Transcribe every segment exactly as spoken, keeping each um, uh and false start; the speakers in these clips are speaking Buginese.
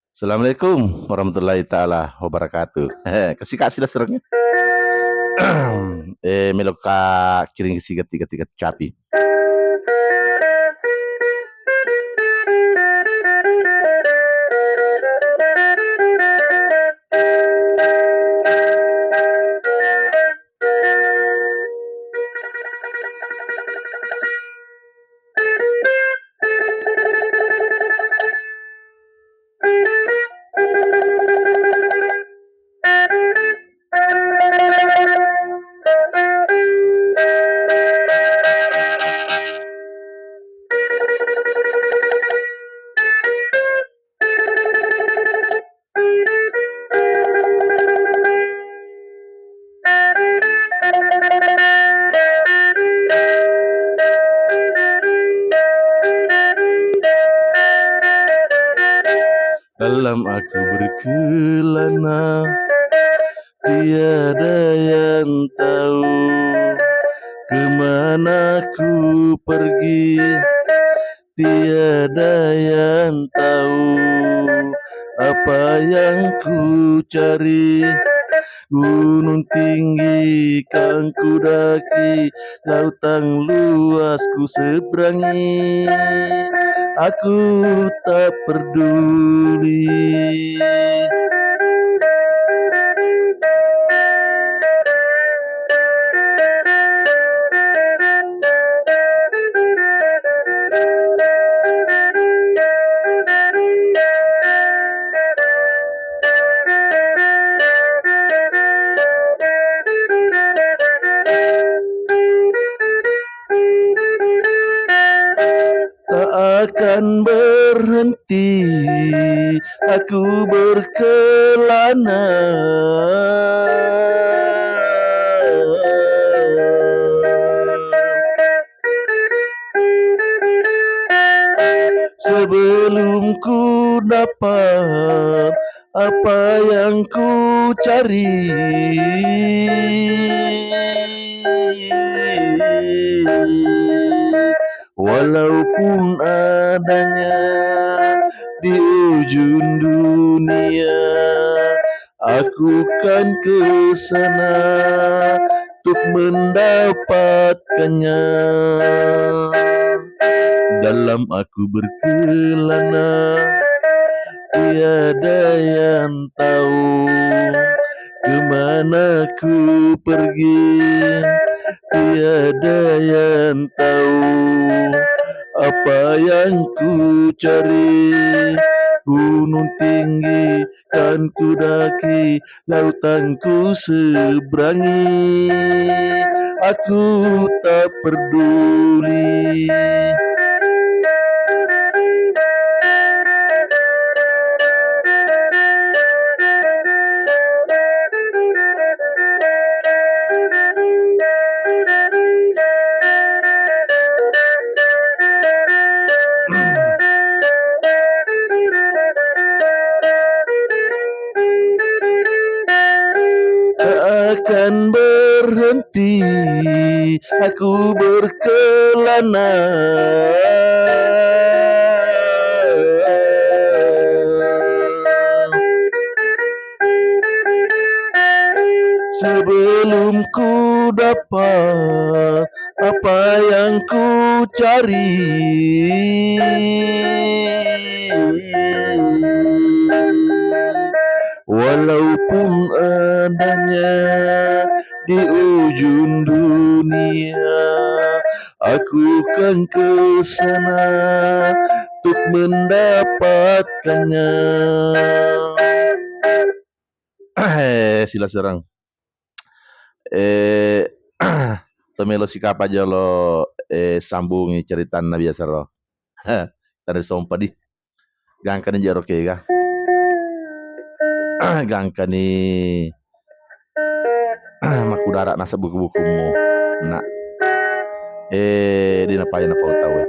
Assalamualaikum warahmatullahi taala wabarakatuh. Kasi-kasi lah serengnya. Eh, melo ka kiring si gati-gati capi. Dalam aku berkelana, tiada yang tahu kemana ku pergi. Tiada yang tahu apa yang ku cari. Gunung tinggi kan ku daki, lautan luas ku seberangi. Aku tak peduli. Tak akan berhenti aku berkelana. Sebelum ku dapat apa yang ku cari, walaupun adanya di ujung dunia, aku kan ke sana untuk mendapatkannya. Dalam aku berkelana, tiada yang tahu kemana ku pergi. Tiada yang tahu apa yang ku cari. Gunung tinggi kan ku daki, lautan ku seberangi. Aku tak peduli. Tak akan berhenti aku berkelana. Sebelum ku dapat apa yang ku cari. Walaupun adanya di ujung dunia, aku kan ke sana untuk mendapatkannya. Eh, sila serang. Eh, tomelo sikapa jolo, eh, sambungi ceritanna biasa ro. Tadi sompa di. Gangkani jero kega. Gangkani makudara naseng buku-bukumu. Nah. Eh, di napaya napau tau, eh.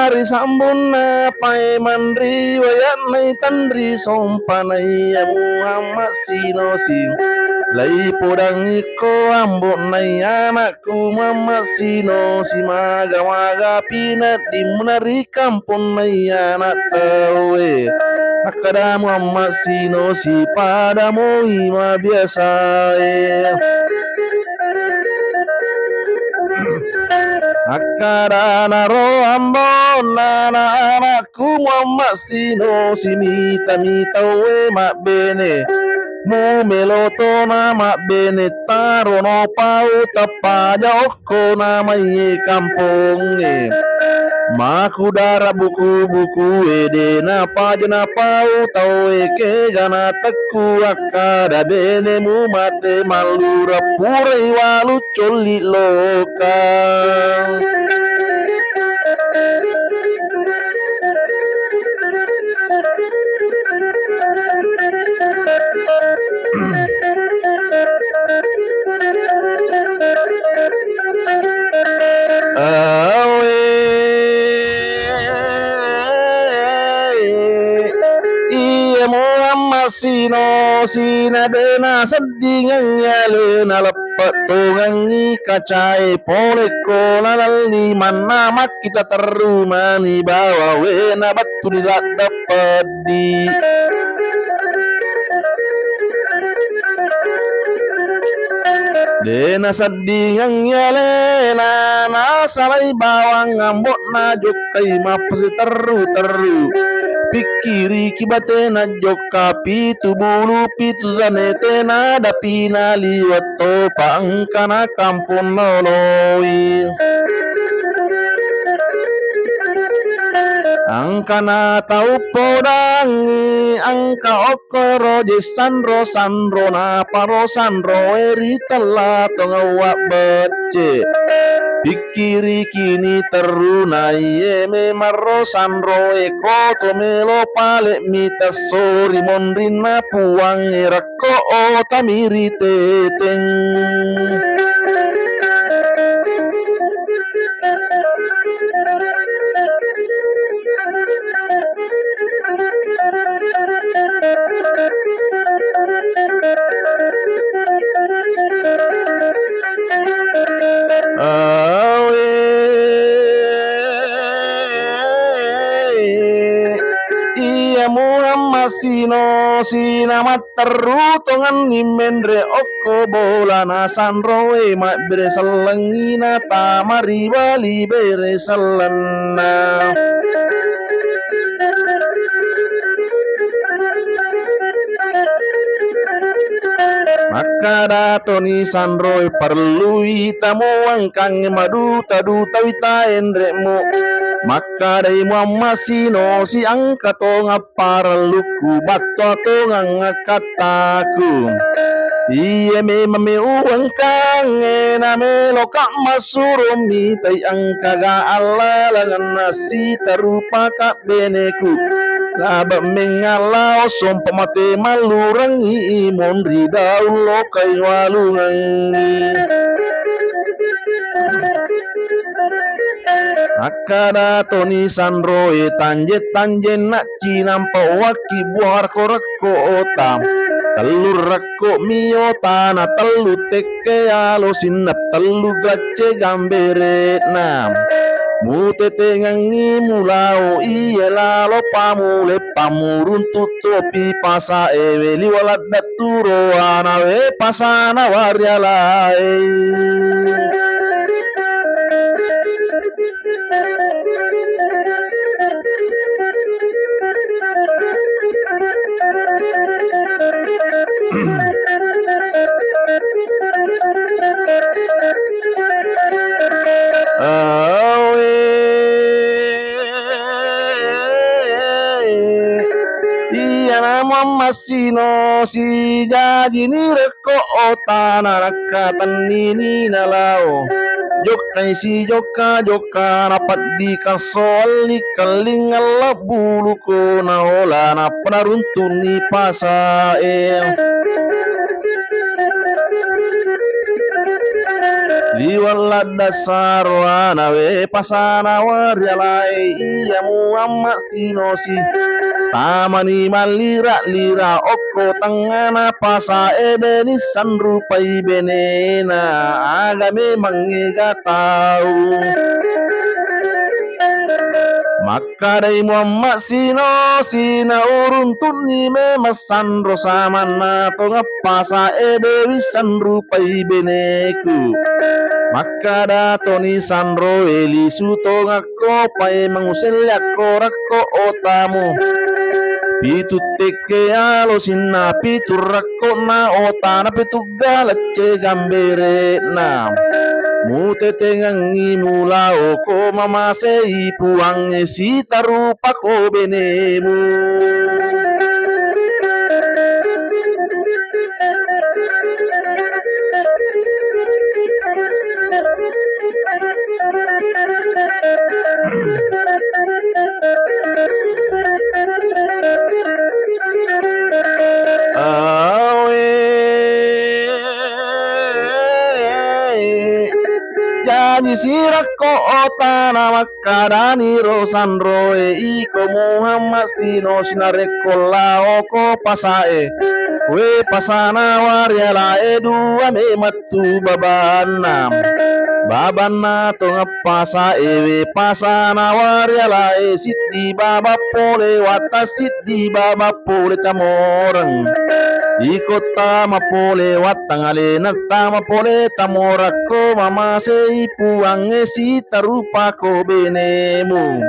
Ri sambunna paimeng ri waya'nai tanri sompanai ya Muhammad Sinosi. Lai podangi ko ambo'nai anakku Muhammad Sinosi, maga-maga pinaddimmuna ri kamponnai anak tauwe. Akkada Muhammad Sinosi pada moi mabiasae. Akkada naro ambo'na na anakku Muhammad Sinosi, mita-mita we mabbene. Mumelo tona mabbene, tarono pau tappaja okkona maiye kampongnge. Makudara buku-buku e de napaja napau tauwe, kegana tekku akkada benemu mate mallura purai walu colli loka. Awe. Iya Muhammad Sinosi na de naseddingeng yalena leppe' tongengngi kacae, pole ko nalalli manna makkita terru mani bawa wena battu di ladde' peddi. De naseddingeng yalena nasalai bawang ambo'na jokkai mappasiterru-terru. Pikkiriki batena jokka pitu bulu pitu zane tena dapina liwat topa engkana kampong noloi. Engkana tau podangi engka okkoro je sanro-sanro naparo sanro e ri tella tongawa becce. Pikkirikini terru naiye memarro sanro e, ko to melo pale mita sori monrinna puang e rakko o tamiri teteng. Awe. Iya Muhammad Sinosi na matterru tongenni menre okko bolana sanroe mabbere sellengngi na tama ri bali bere sellenna. Makkada toni sanroe parellui tamuangkangnge maduta-duta wita enre'mu. Makkadai Muhammad Sinosi engka tonga parellukku battoa tongang akkattaku. Iye memang me uwengkangnge na meloka massuro mitai engkaga allalengenna sitarupa kabbeneku. Laba mengngallao sompa mate mallurengngi monri daung lokai walungengngi. Akkada toni sanroe tanje-tanjenna cinampa wakki buah rekko-rekko ota. Tellu rekko miota na tellu tekke alo sinnap tellu gacce gambere'na. Mutetengengngi mulao iye lalo pamule pamuruntu topi pasa ewe liwa ladda turo anawe pasana warialae. Awe. Iyana Muhammad Sinosi jajini rekko otana nakka tennini nalao. Jokkai si jokka-jokka napaddi kasso alli-, kalling allebbulu ko naola nappa naruntunni pasae. Liweng ladde' saroana we pasana warialae iya Muhammad Sinosi. Tamani mallira-lira okko tengngana pasae de' nissanrupai benena, aga memang ega tau. Makkadai Muhammad Sinosi nauruntunni memang sanro samanna tongeng pasae de' wissanrupai beneku. Makkada toni sanroe lisu tongeng ko paimeng uselleakko rakko otamu. Pitu tekke alo sinna pitu rakkona otana pitu galecce gambere'na. Mutetengengngi mulao ko mamasei Puangnge sitarupa ko benemu. Awe. Jaji sirakko otana makkadaniro sanroe iko Muhammad Sinosi narekko laoko pasae. We pasana warialae dua memettu babanna. Babanna tongeng pasae we pasana warialae siddi baba pole watta siddi baba pole tamoreng. Iko tama pole wattang alena tama pole tamorakko mamasei Puangnge sitarupa ko benemu.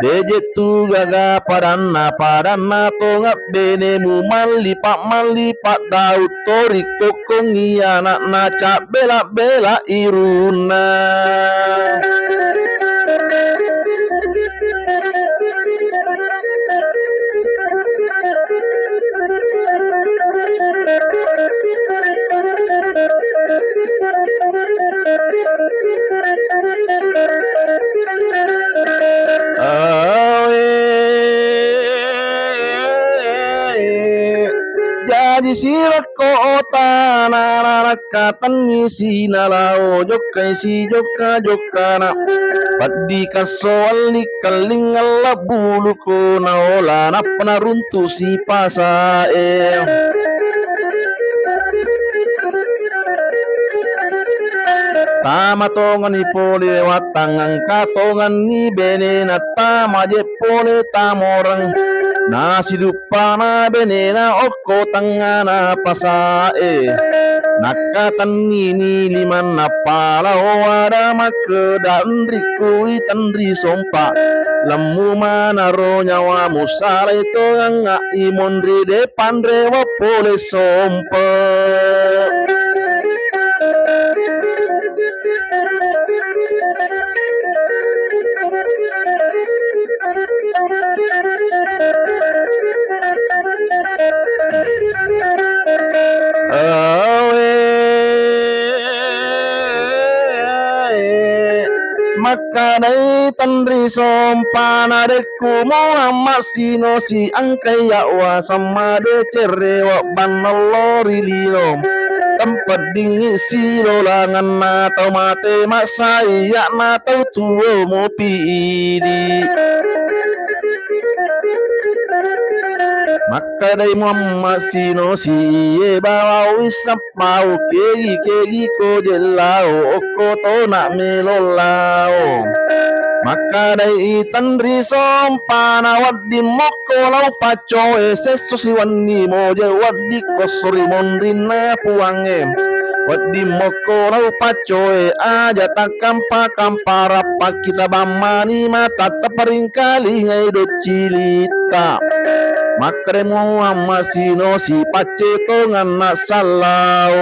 De'je tu gaga padanna, padanna tongeng benemu mallipa-mallipa Daud tori kokkongngi ana'na cabbela-bela irunna. Awe. Jaji sirakko otana nakkatenni sinalao jokkai sijokka-jokkana. Peddi kasso walli kelling allebbulu ko naola nappa naruntu si pasae. Tama tongenni pole wattang engka tongenni benena tama je pole tamoreng. Nasiduppana benena okko tengngana pasae. Nakkatenni ni limanna pala wada makkeda enrikku itenri sompa. Lemmu manaro nyawamu salai tongengnga imonri de' panre wa pole sompa. Awe. Makkanai tenri sompana dekku Muhammad Sinosi engkai yakwa sammade cerre wabbannallo ri lino. Tempeddingngi silolangenna tau mate massai yakna tau tuo mopi idi. Makkedai Muhammad Sinosi, iye bawang wisseng mau kegi-kegi ko jellau okko tona melo lao. Makkedai itenri sompana wedding mokko lao paccoe sesso siwenni moje wedding kosso ri monrinna puangnge. Wedding mokko lao paccoe aja takkampa-kampa rappa kitabang mani mata taparingkalingai doccilitta. Makkeda Muhammad Sinosi pacce tongenna sallau.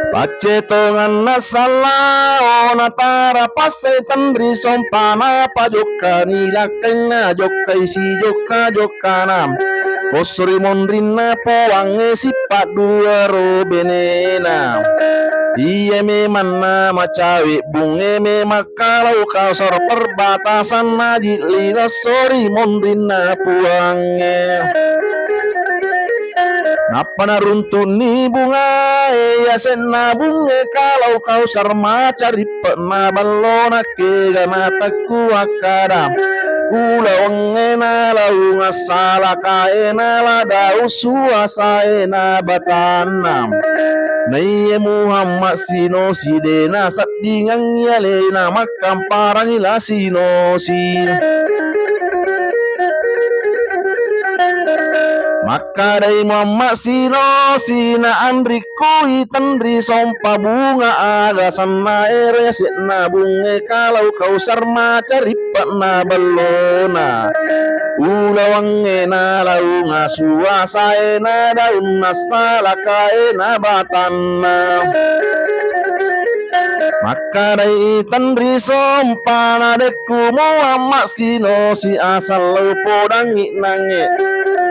Pacce tongenna sallau natara passai tenri sompana pajokkani lakkainna jokkai sijokka-jokkana. Ossori monrinna puangnge sippadduaro benena. Iye memanna macawe bungnge memang kalau kausar perbatasan najik lina sori monrinna puangnge. Nappa naruntunni bungae yasenna bungnge kalau kausar macari pe'na ballo nakkega natekku akkada. Ulawengnge nalaung assalakae naladau suasae nabatanna. Naiye Muhammad Sinosi de naseddingengngi alena makkamparangngi La Sinosi. Makkadai Muhammad Sinosi na anrikku itenri sompa bunga aga sanna ero yase'na bungnge kalau kausar macari pe'na bellona. Ulawengnge nalaung asuasae nadaunna salakae nabatanna. Makkadai itenri sompa nadekku Muhammad Sinosi asal lao podangngi nangnge.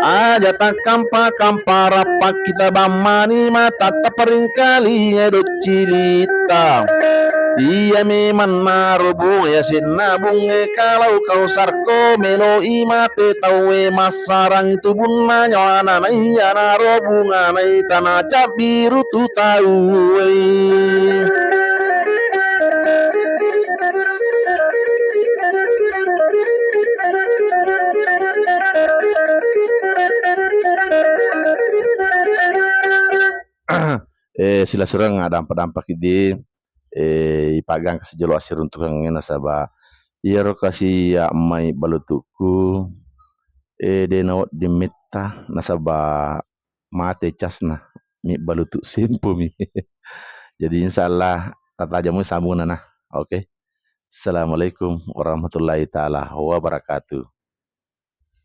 Aja takkampa-kampa rappakkita bammani matatta peringkalinge doccilitta. Iya memang naro bunga yasenna bungnge kalau kausar ko meloi mate tauwe massarang tubunna nyawana naiya naro bunga naita nacabbiru tu tauwe. Eh, silasureng adampa-dampaki di, eh, ipagangka sijolo assiruntukengnge nasaba iyaro kasi ammai balutukku, eh, de nawedding metta nasaba mate casna mi balutuk sempomi. Jadi insyaallah tatajamu sambunna nah. Oke. Assalamualaikum warahmatullahi taala wabarakatuh.